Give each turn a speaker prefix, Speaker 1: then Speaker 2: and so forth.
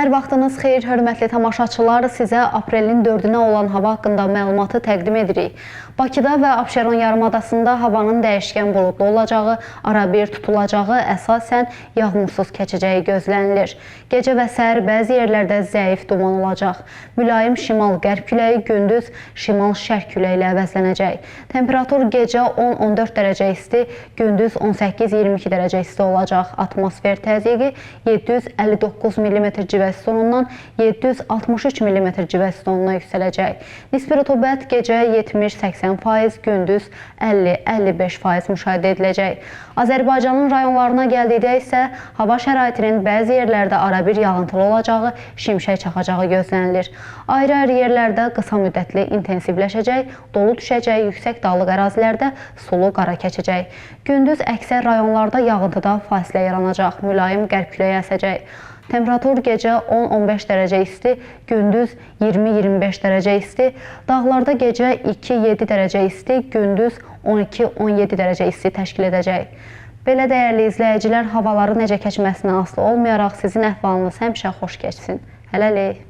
Speaker 1: Hər vaxtınız xeyir, hörmətli tamaşaçılar. Sizə aprelin 4-ünə olan hava haqqında məlumatı təqdim edirik. Bakıda və Abşeron yarımadasında havanın dəyişkən buludlu olacağı, arabir tutulacağı, əsasən yağmursuz keçəcəyi gözlənilir. Gecə və səhər bəzi yerlərdə zəif duman olacaq. Mülayim şimal-qərb küləyi gündüz şimal-şərq küləyi ilə əvəzlənəcək. Temperatur gecə 10-14 dərəcə isti, gündüz 18-22 dərəcə isti olacaq. Atmosfer təzyiqi 759 mm civə sütunundan 763 mm civə sütununa yüksələcək. Nisbi rütubət gecə 70-80%, gündüz 50-55% müşahidə ediləcək. Azərbaycanın rayonlarına gəldikdə isə hava şəraitinin bəzi yerlərdə arabir yağıntılı olacağı, şimşək çaxacağı gözlənilir. Ayrı-ayrı yerlərdə qısa müddətli intensivləşəcək, dolu düşəcək, yüksək dağlıq ərazilərdə sulu qara keçəcək. Gündüz əksər rayonlarda yağıntıda fasilə yaranacaq, mülayim qərb küləyi əsəcək. Temperatur gecə 10-15 dərəcə isti, gündüz 20-25 dərəcə isti, dağlarda gecə 2-7 dərəcə isti, gündüz 12-17 dərəcə isti təşkil edəcək. Belə dəyərli izləyicilər, havaları necə keçməsindən asılı olmayaraq sizin əhvalınız həmişə xoş keçsin. Hələlik.